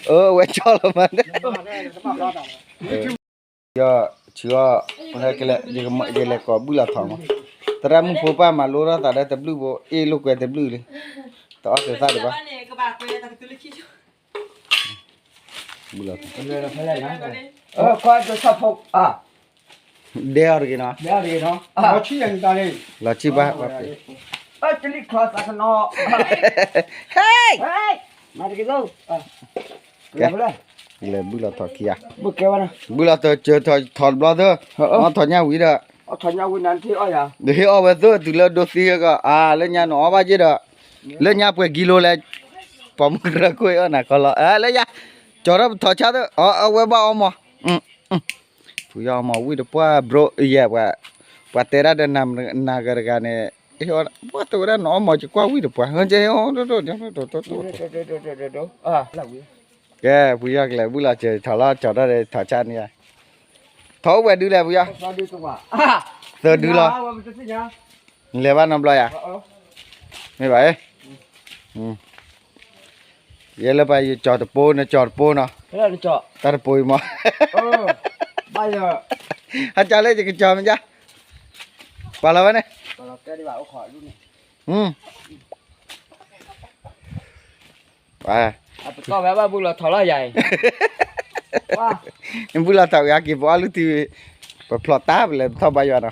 အဝဲကၠီလီၤမး, ဆံးအီၤ, ယလဲၤကိးဘုၣ်လီၤထီၣ်မး, သရၣ်မုၣ်ဖိပၢ်မၤလိထီၣ်သးဒီးတဘျုးဖိ အ့ၣ်လိာ်ကွဲတဘျုးလံ, တအီၣ်က့ၤသၣ်ဒံးဘၣ်, ဘုၣ်လီၤထီၣ်, ဒဲအီၤတဂ့ၤနီၤ, လီၤဆံၣ်ယၤန့ၣ်တၢ်န့ၣ်, လီၤဆံၣ်ဘၣ်, ဟဲ, ကဲ, လဲၤဘုၣ်လီၤထီၣ်ခံဂၤ, ဘုၣ်လီၤထီၣ်စၢၤထီၣ်တဘျီသၢ, အီၣ်ထီၣ်ညၣ်ဝံၤဒီး, ဟ့ၣ်အီၣ်ဝဲသၢတုၤလၢဒိသံကီး, အါ လၢညါနအီၣ်ဘၣ်ယ့ၢ်ဒီး, လၢညါပှဲၤကံလိလဲၣ်, ပိာ်မုၣ်ကရၢခိၣ်အီၣ်နၤကီလီၤ, လၢညါ, ကၠီထီၣ်ပထီၣ်ဆၣ်သၢ, အဝဲဘၣ်အီၣ်မး, ဖုယီအီၣ်မးဝံၣ်တပှၢ်ဘြိယဲၢ်, ပှၤတဲဒၣ်ဒီးနၤဂၤတဂၤန့ၣ်, ပှၤတဲဝဲဒၣ်နအီၣ်မးကကွၢ်ဝံၣ်တပှၢ်, ကဲ, ဖုယီကလဲၤဘုၣ်လီၤစၢၤထီၣ်လီၤ ကၠီထီၣ်ဒီးထီၣ်ဆၣ်န့ၣ်, ထီၣ်အိၣ်ဝဲဒုလဲၣ်ဖုယီ, သၢဒုလီၤ, လဲၤဘၣ်နီတဘျီယၤ, မ့ၢ်ဘၣ်, ယဲလၢပှၤယကၠီၤတပိ, နကၠီၤတပိနီၤ, တၢ်တပိအံၤမး, ဟးကၠီၤလၢယကကၠီၤမ့ၢ်ကၠီ, ပှၤလီၤဝဲန့ၣ်, ပှၤ, ဘုၣ်လီၤထီၣ်ဝံၤ ဟးက့ၤပအီၣ်လုၢ်ထံ, ပဖျိးတၢ်ပလဲၤပထီၣ်ဘါယွၤနီၤ,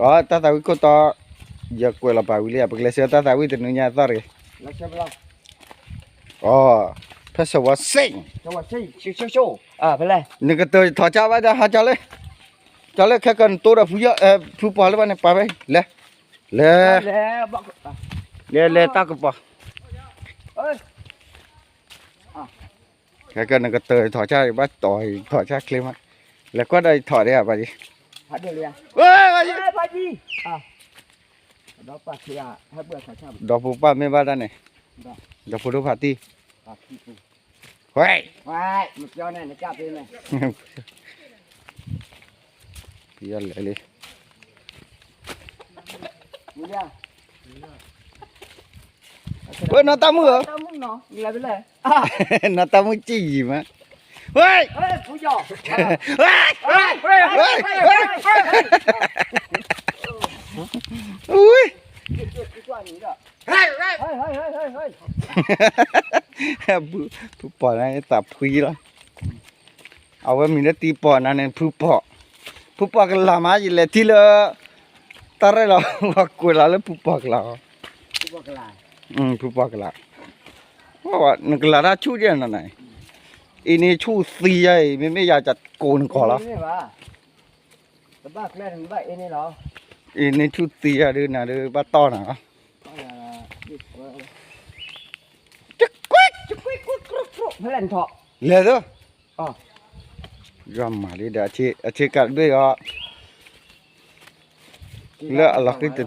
အတၢ်သးဝံၣ်ခိၣ်တီ, ယကွဲးလီၤပာ်ဝံၤလံ, ပကလဲၤဆှၢတၢ်သးဝံၣ်တနွံညါသီၣ်တဂ့ၤ, ဖဲစဝီစ့ၣ်, နကတၢၢ်ထီၣ်ဆၣ်ဘၣ်ဒီးဟးကၠီၤလၢ, ကၠီၤလၢခဲကၢၤနတိဒီးဖု, ဖုပှၤလၢဘၣ်န့ၣ်ပာ်ဖဲ, လဲၤ, လဲၤ, လဲၤလဲၤတၢ်ကပီၤ, ခဲကၢၤနကတၢၢ်ထီၣ်ဆၣ်ဘၣ်တီၤထီၣ်ဆၣ်ချ့မး, လဲၤကွၢ်ဒီးထီၣ်ဒံးဘၣ်, ဒီဖိပၢ်မ့ၢ်ဘၣ်တၢ်န့ၣ်, ဒီဖိဒိၣ်ဖးတံၢ်, ဝဲ, ပယီၤလဲၤလံ, ဝဲနီၢ်တၢ်မုၣ်ဧၢ, နီၢ်တၢ်မုၣ်ကံၣ်ယံၤမး, ဝဲ, ဝဲ, ဝဲ, ဖုပီၤန့ၣ်သးဖှံလီၤ, အဝဲမံၤလၢတံပီၤနၤန့ၣ် ဖုပီၤ, ဖုပီၤကလာ်မး ယလဲၤထံၣ်လၢ, တၢ်ရဲၣ်လီၤ, ပှၤကွဲးလီၤလၢဖုပီၤကလာ်, ဖုပီၤကလာ်, နကလာ်တၢ်ဆူၣ်ဒ်နီၤ, အံၤန့ၣ်ဆူၣ်သံယါအံၤ မ့မ့ၢ်ယၤကကိးနကီၢ်လီၤ, အံၤန့ၣ်ဆူၣ်သံယါဒုးနၤဒုးဘၣ်တီၢ်နၤလီၤ, လဲၤသၢ, ယွၤမၤလံဒီး အဆ့ကၤတဘ့ၣ်အီၤ, လၢအလီၤဃံတ,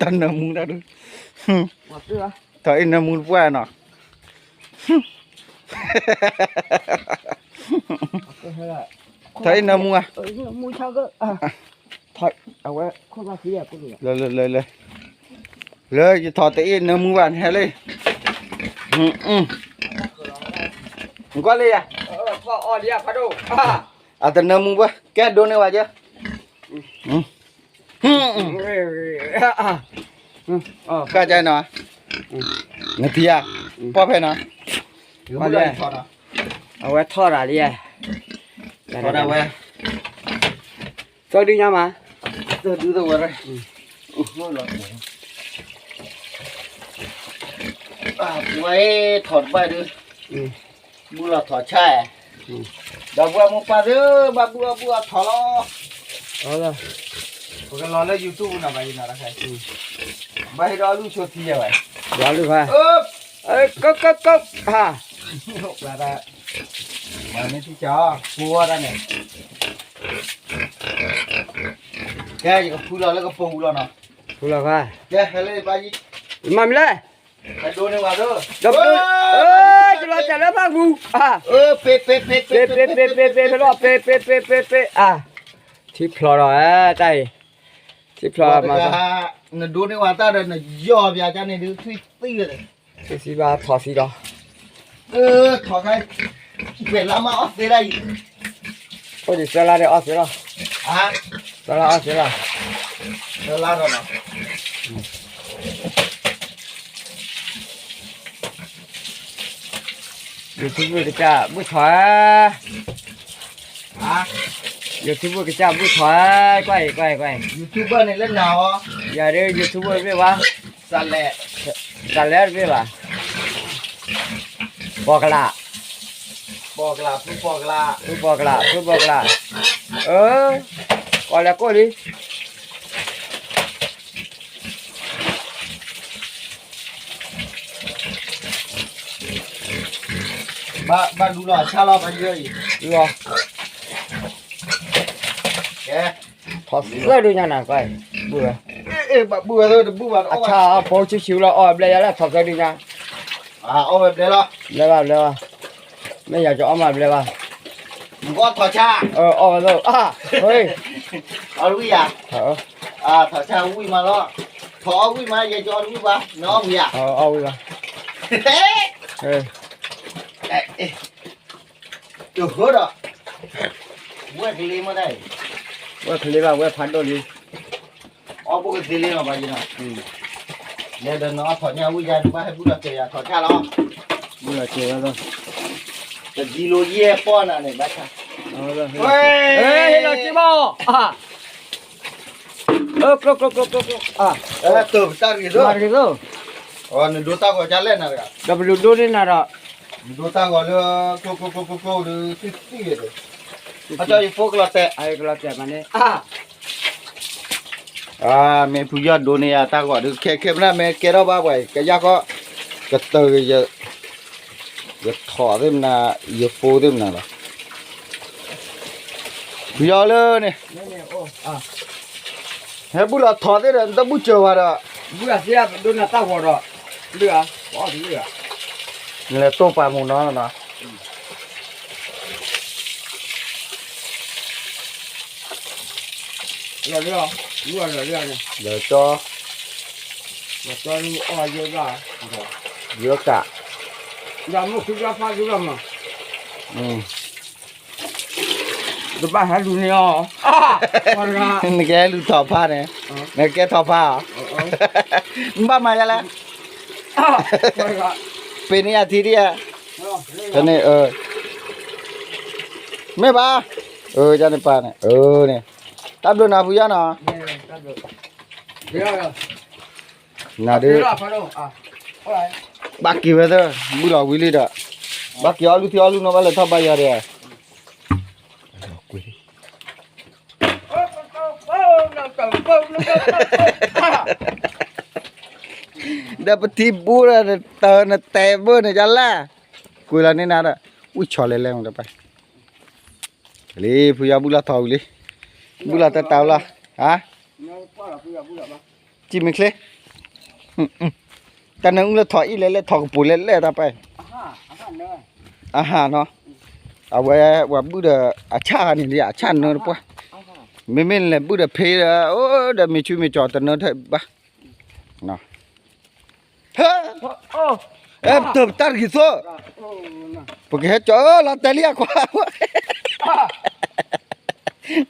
တၢ်နၢမူတၢ်ဒုး, ထီၣ်အ့ၣ်နၢမူတပှၢ်နီၤ, ထီၣ်အ့ၣ်နၢမူဧါ, လၢ, လၢယထီၣ်တအ့ၣ်နၢမူဘၣ်န့ၣ်ဟဲလံ, နကွၢ်လံယၤ, အတနၢမူဘၣ် ကဲဒိးန့ၢ်ဝဲကဲ, ဃၣ်ကနီၤ, နထံၣ်ဧါ, ပီၢ်ဖဲနီၤ, အဝဲထီၣ်တၢ်လံ, ထီၣ်ဒၣ်ဝဲ, သၢဒုညါမး, သၢဒုသဝဲ, ဝဲထီၣ်တဘၣ်ဒုး, ဘုလီၤထီၣ်ဆၣ်, ဒီပုၢ်ဝဲၢ်မိၢ်ပၢ်သ့ၣ် ဘၣ်ဘုအီၣ်ဘုအီၣ်ထီၣ်လီၤ, ပကလီၤလၢ YouTube နီၤ ဘၣ်ယနီၤ, ဘၣ်ဟ့ၣ်ဒီးအီၣ်လုၢ်ဆိသံယဲဝဲ, ဘၣ်လုၢ်ဖး, ကကက, ပှၤတၢ်, မၤမ့ၢ်ထံၣ်ကၠီ, ပူဝဲတၢ်န့ၣ်, ကဲ ယကဖုလီၤလၢကပိာ်ပူၤလီၤနီၤ, ဖုလီၤဖး, ကဲ ဟဲလၢယပၢ်ယံၤ, မၤမနုၤလဲၣ်, ဟဲဒိးန့ၢ်ဝဲသၢ, ဒီး, ယလီၤ တၢ်လၢဖးဂူာ်, အၢ, ပ့ၤ ပ့ၤ ပ့ၤ ပ့ၤ ပ့ၤ ပ့ၤ ပ့ၤ ပ့ၤ ပ့ၤ ပ့ၤ ပ့ၤ အၢ, ထံဖျိးဒီး, တၢ်အံၤ, ထံဖျိးမး, နဒိန့ၢ်ဝဲတၢ်ဒီးနယီၢ်ပၠးကန့ၣ်ဒုး ထွံၣ်သံဝဲလဲၣ်, ထံသံဘၣ်ထီၣ်သံဒီး, ထီၣ်ခဲ, ပှဲၤလါမးအီၣ်သ့ဒၣ်အံၤ, အိၣ်ဒံးသၢလါဒီးအီၣ်သ့လီၤ, သၢလါအီၣ်သ့လီၤ, သၢလါဒီး YouTube ကစၢ်ဘုၣ်ထီၣ်ဧါ, YouTube ကစၢ်ဘုၣ်ထီၣ်ဧါ, ကွၢ်အံၤ ကွၢ်အံၤ ကွၢ်အံၤ, YouTube န့ၣ်လၢနၤဧါ, ယၤဒ် YouTube တဘ့ၣ်ဘၣ်, စးလဲၣ်တဘ့ၣ်ဘၣ်, ပိာ်ကလး, ပိာ်ကလး ဖုပိာ်ကလး, ဖုပိာ်ကလး ဖုပိာ်ကလး, အၢ, ကီၢ်လဲၤကိၣ်လံ ဘၣ်ဒူလီၤအဆၣ်လီၤ ဘၣ်ယဲအံၤ, လီၤ, ကဲ, ထီၣ်သၢဒုညါနၤကွၢ်, ဘုၣ်ဝဲ, ဘၣ်ဘုၣ်ဝဲသၢတဘုၣ်ဘၣ်, အဆၣ်အဖိဆူၣ်ဆူၣ်လီၤ အီၣ်ဘျဲၣ်ယၤလၢထီၣ်သၢဒုညါ, အီၣ်ဝဲဘျဲၣ်လီၤ, ဘျဲၣ်ဘၣ်ဘျဲၣ်ဘၣ်, မ့ၢ်ယၤကီအီၣ်မးဘျဲၣ်ဘၣ်, နကအီၣ်ထီၣ်ဆၣ်, အီၣ်ဝဲသၢ, အီၣ်တဝံၣ်ယၤ, ထီၣ်ဆၣ်ဝံၣ်မးလီၤ, ထီၣ်အီၣ်ဝံၣ်မး ယဲကီအီၣ်တဝံၣ်ဘၣ်, နအီၣ်ဝံၣ်ယၤ, အီၣ်ဝံၣ်ဘၣ်, တဃၢဒီး, ဝဲၢ်ကလ့မးတၢ်အံၤ, ဝဲၢ်ကလ့ဘၣ် ဝဲၢ်ဖးဒိၣ်လံ, အီၣ်ဘိၣ်ကသ့လံနီၤ ဘၣ်ယဲနီၤ, လဲၤဒီးနအီၣ်ထီၣ်ညၣ်ဝံၣ်ယါ နဘၣ်ဟဲဘူၣ်လီၤစၢၤယၤထီၣ်ဆၣ်လီၤ, ဘူၣ်လီၤစၢၤဝဲလီၤ, တဒ်လိယဲၢ်ပီၢ်နၤန့ၣ် ဘၣ်ဆၣ်, ဟ့ၣ်လီၤစ့ဘၣ်အီၤ, အၢ ကျိ ကျိ ကျိ ကျိ ကျိ, တၢ်ဂ့ၤသိး, နဒိတၢ်ဂီၤကလဲၣ်နၤတဂၤ, ဒီးပလူဒိန့ၢ်နၤဒီး, နဒိတၢ်ဂီၤလၢ, ကျိ ကျိ ကျိ ကျိ ကျိ ဒီး, ဟဲကၠီယဖိကလီၤတဲာ်, ကလီၤတဲာ်မးန့ၣ်, မ့ၢ်ဖုယီၢ်ဒိန့ၢ်ယၤတၢ်ဂီၤဒီး ခဲခဲမနၤ မ့ၢ်ကဲထီၣ်ဘၣ်ပှၤ ကယၢ်ခီ, ကတၢၢ်ကယၢၢ်, ယထီၣ်သ့ၣ်မနၤ, ယဖိသ့ၣ်မနၤလီၤ, ဖုယီၢ်လၢန့ၣ်, ဟဲဘူၣ်လီၤထီၣ်သ့ၣ်ဒီး နတဘူၣ်စၢၤဝဲဒီး, ဘူၣ်လီၤသ့ၣ်ဒိနၤတၢ်ဂီၤဒီး, လၢ, နလဲၤတိၢ်ပာ်မူနီၤနီၤ လီၤ, လီၤ, လီၤကၠီ, လီၤကၠီ, ယဲကး, ယမ့ၢ်ခုကဖးဒူလီၤမး, တဘၣ်ဟဲလူၤန့ၢ်အီၤ, နကဟဲလူၤထီၣ်ဖးန့ၣ်, နကဲထီၣ်ဖးဧါ, နဘၣ်မၤယါလဲၣ်, ပ့ၤန့ၢ်ယၤထံဒံဧါ, တန့ၣ်, မ့ၢ်ဘၣ်, အၢ ယၤန့ၣ်ပၢ်န့ၣ်, အၢန့ၣ်, တၢ်ဘျုးနီၤဖုယီၢ်နီၤ, နဒုး, ဘၣ်က့ၤဝဲသၢ, ဘူၣ်လီၤဝံၤလံဒီး, ဘၣ်က့ၤအီၣ်လုၢ်ထံအီၣ်လုၢ်နိ ဘၣ်လဲၤထီၣ်ဘါယွၤဒီး, ဒီးပထံဘူၣ်ဒီးနတၢ်နတဲဘၢၣ်န့ၣ်ဒ်လဲၣ်, ကွံာ်လီၤန့ၢ်နၤဒီး, ဝံၣ်ဆီလဲၤလဲၤမတပၢ်, လံ ဖုယီၢ်ဘူၣ်လီၤထီၣ်ဝံၤလံ, ဘူၣ်လီၤတၢ်တၢ်လီၤ, ဟါ စံၣ်မ့ၢ်ချ့, တၢ်နၢအုၣ်လၢထီၣ်အံၣ်လဲၣ်လဲၣ် ထီၣ်ကပူၤလဲၣ်လဲၣ်တၢ်ပၢ်, အဟါနီၤ, အဝဲ ပှၤဘုၣ်ဒီး အဆၣ်ဂၤန့ၣ်လံ အဆၣ်နၢတပှၢ်, မ့မ့ၢ်လဲၤဘုၣ်ဒီးဖ့ဒီး အိၣ်ဒီးမ့ၢ်ဆူမ့ၢ်ကၠီၤတနၢထဲဘၣ်, ဟဲ, အဲ ပတၢၢ်ပတၢ်တဂ့ၤသိး, ပကဟဲကၠီၤလီၤတဲာ်လံအခွါ,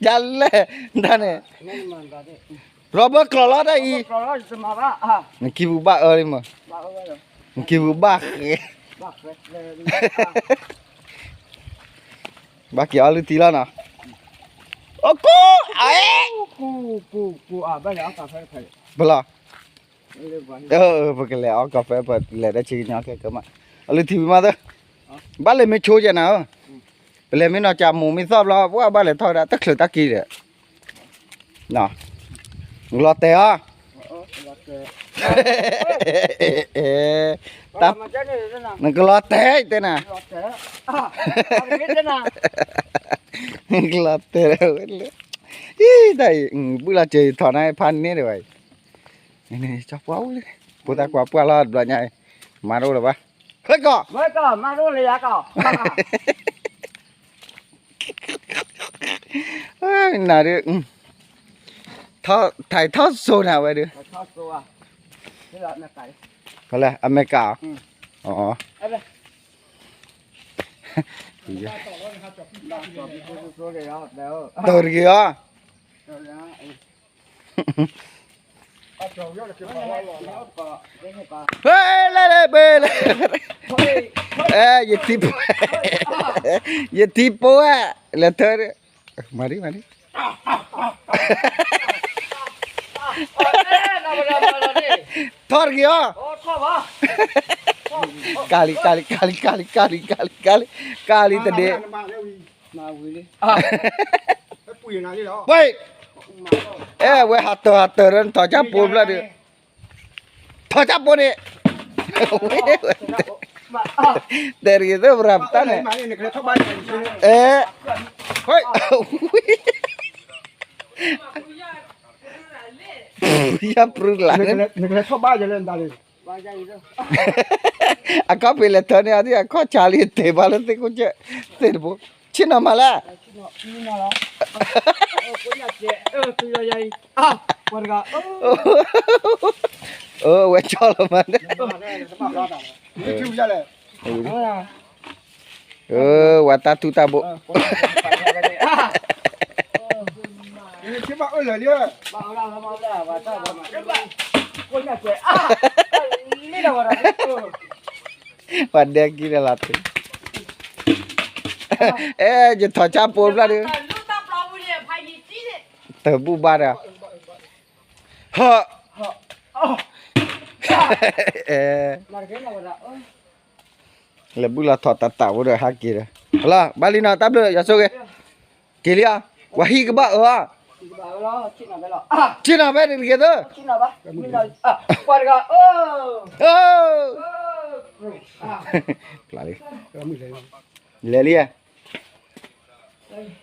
ဒ်လဲၣ်, ဒ်န့ၣ်, ရီဘၢၣ်ကျီၤလီၤတၢ်အံၤ, နကံၢ်ပူၤဘၣ်အၢလံမး, နကံၢ်ပူၤဘၣ်ဃဲ, ဘၣ်က့ၤအီၣ်လုၢ်ထံလီၤနီၤ, အိၣ်ကိး, ပလီၤ ပကလဲၤအီၣ်ကီၢ်ဖဲ ပလဲၤဒီးဆ့ကညီခဲကမး, အလုၢ်ထံဝံၤမးသၢ, ဘၣ်လဲၤမ့ၢ်ဆိကဲနၤဧၢ, ပလဲၤမ့ၢ်နီၢ်ကၠးမူးမ့ၢ်သီၣ်ဘျီ ပှၢ်ဘၣ်လဲၤထီၣ်ဝဲဒၣ်တချုးတၢ်က့ၤဒီး, နကလီၤတဲာ်အီၤ, နကလီၤတဲာ်တဲနၤ, နကလီၤတဲာ်, တၢ်အံၤ ဘုၣ်လီၤစၢၤထီၣ်နၤဖးန့ၢ်ဒံးဘၣ်အံၤ, ကၠီပှၢ်အိၣ်လံ, ဖိသၣ်ကွၢ်ပှၢ်လီၤတဘျီညါအံၤ, မၤတအိၣ်လၢၤဘၣ် ဟဲကီၢ်, မၤဒိၣ်လၢယၤကီၢ်, နၤဒုး, ထီၣ်, ထီၣ်စိနၤဝဲဒုး, ဖဲလဲၣ် အမဲရကၤ, အီၤ, တၢ်တဂ့ၤအီၤ, ဟဲ, လဲၤလဲၤ, ပှဲၤလဲၤ, အဲ, ယထံဖိ, ယထံဖိဧါ, လဲၤထၢ, မၤဒ်, မၤဒ်, ထီၣ်တဂ့ၤအီၤ, ကၢ်လံ, ကၢ်လံ, ကၢ်လံ, ကၢ်လံ, ကၢ်လံ, ကၢ်လံတဒ့, ပှဲၤ, အဲ ဝဲဟးတၢၢ်ဟးတၢၢ်ဒီး နထီၣ်ဆၣ်ပိဘျီဒုး, ထီၣ်ဆၣ်ပိန့ၣ်, တဲတဂ့ၤသၢပရၤပတၢ်န့ၣ်, အဲ, ယပြူလၢ်န့ၣ်, အခီၣ်ဖံးလဲၤထၢန့ၣ် အဒ်အခီၣ်ဆါလံ တဲဘၣ်လၢသ့ၣ်ခိၣ်ကၢၢ်, သ့ၣ်တဘိ, ဆ့ၣ်နီၤမၤလဲၣ်, အဝဲကၠီလီၤမၤန့ၣ်, ဝဲတၢ်ထူတၢ်ဘိ, ပှၤဒဲကံဒီးလီၤတံၢ်, အဲ ယထီၣ်ဆၣ်ပိဘျီဒုး, တဘူၣ်ဘၣ်ဒီး, ဟၢ, အဲ လဲၤဘုၣ်လီၤထီၣ်တၢ်တၢ်ဖိဒီးဟးက့ၤဒီး, ဟလီၤ ဘၣ်လံနီၤ တၢ်ဘျုး ယွၤဆိၣ်ဂ့ၤ, က့ၤလံဧါ, ပှၤဟံၣ်ကဘၣ်အၢဧါ, ဆ့ၣ်နီၤဖဲတဂ့ၤ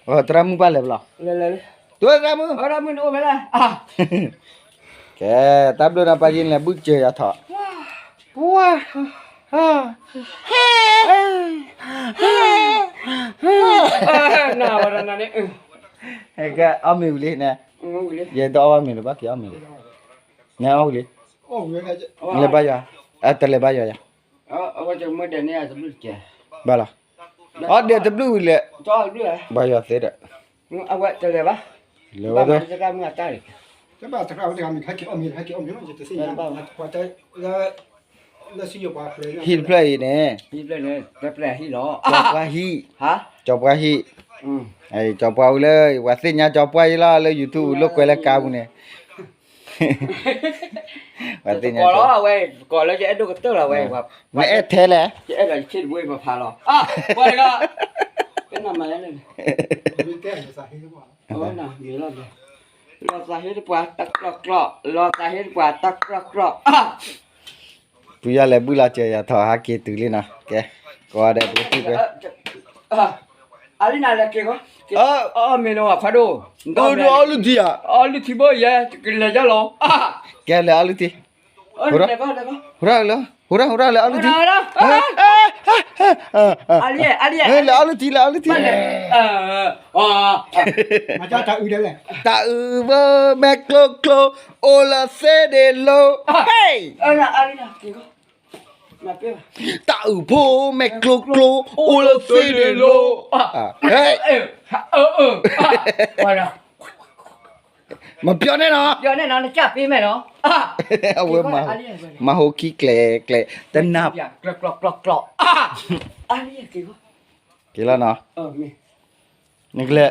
သၢ, ပှၤတဂၤ, လဲၤလံဧါ, သရၣ်မုၣ်ဘၣ်လဲၤဘျီ, သရၣ်မုၣ်, ကဲ တၢ်ဘျုးနီၤ ပှၤယံၤလဲၤဘုၣ်စၢၤယၤထီၣ်, ပှၤ ကဲ အီၣ်မ့ၤဝံၤလံန့ၣ်, ယတအီၣ်ဘၣ်မ့ၤလၢၤဘၣ် က့ၤအီၣ်မ့ၤလံ, နအီၣ်ဝံၤလံ, လဲၤဘါယွၤ, တလဲၤဘါယွၤယၤ, ဘၣ်လီၤ, အီၣ်ဒဲးတဘျုးဝံၤလဲၣ်, ဘါယွၤသ့ဒီး, လဲၤဝဲသ့ ဟံၣ်တဖျၢၣ်အံၤန့ၣ်, ဟံၣ်တဖျၢၣ်အံၤ, ကၠီၤပှၢ်ဟံၣ်, ကၠီၤပှၢ်ဟံၣ်, ကၠီၤပှၢ်ဟံၣ်, ပှၤသ့ၣ်ညါကၠီၤပှၢ်အံၤလီၤ လၢ YouTube လိာ်ကွဲလၢကါပူၤန့ၣ်, ပှၤသ့ၣ်ညါကၠီၤ, ဝဲ, နအဲၣ်ထဲလဲၣ်, လီၤသးဟ့တပှၤတၢ်ကြီကြီ, လီၤသးဟ့တပှၤတၢ်ကြီကြီ, ဖုယီၢ်လဲၤဘုၣ်လီၤစၢၤယၤထီၣ် ဟးက့ၤတုၤလံနီၤ, ကဲ, ကိးဂၤဒဲးပကသူၣ်ကွဲ, အလံနၤလဲၤက့ၤ, အီၣ်မ့ၤနီၤ ဖးဒိၣ်, အီၣ်လုၢ်ထံဧါ, အီၣ်လုၢ်ထံဘိယဲ ကလဲၤယါလီၤ, ကဲလဲၤအီၣ်လုၢ်ထံ, ဟူရၣ်, ဟူရၣ်လၢ, ဟူရၣ် ဟူရၣ်လဲၤအီၣ်လုၢ်ထံ, လဲၤအီၣ်လုၢ်ထံ လဲၤအီၣ်လုၢ်ထံ, တၢ်အုၣ်ဘိမဲာ်ကျိၤကျိၤ အိၣ်လၢသ့ဒ့ၣ်လိၤ, ဟဲ, တၢ်အုၣ်ဖိမဲာ်ကျိၤကျိၤ အိၣ်လၢသ့ဒ့ၣ်လိၤ, ဟဲ, မပြောနဲ့နော်, ပြောနဲ့နော် နကြပ်ပေးမယ်နော်, အဝဲမၤဟိခံကျဲၤကျဲၤ တနၢ်, ကျီကျီကျီကျီ, က့ၤလီၤနီၤ, နကလဲၤ,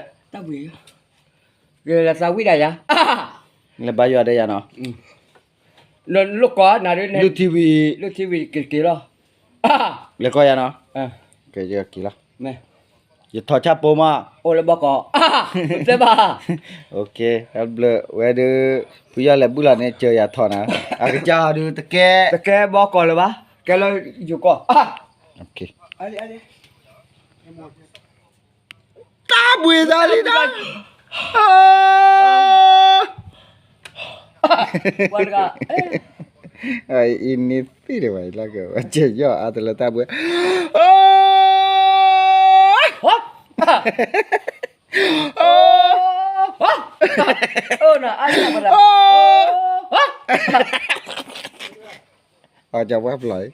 ကလဲၤသးဝံၣ်ဒၣ်ယၤ, နလဲၤဘါယွၤဒီးယၤနီၤ, လိၣ်ကီးနၤဒ်န့ၣ်, လုၢ်ထံဝံၤ, လုၢ်ထံဝံၤက့ၤက့ၤလီၤ, လဲၤကီးယၤနီၤ, က့ၤလီၤ, ယထီၣ်ဆၣ်ပိမး, အိၣ်လၢဘီကီး, တဘၣ်, တၢ်ဘျုးဝဲဒၣ်, ဖုယီၢ်လဲၤဘုၣ်လီၤန့ၣ် စၢၤယၤထီၣ်နၤ, အကစၢ်ဒုးတကဲ, တကဲဘီကီးလၢၤဘၣ်, ကဲလၢယိၤကီၢ် တၢ်ဘှံးသးလံတၢ်, ပှၤတဂၤ, အံၤန့ၣ်, တံၢ်တဝဲလၢကဝဲကဲယီၤအါတလၢတၢ်ဘှဲ, အီၣ်ကၠီပှၢ်ဖျိး,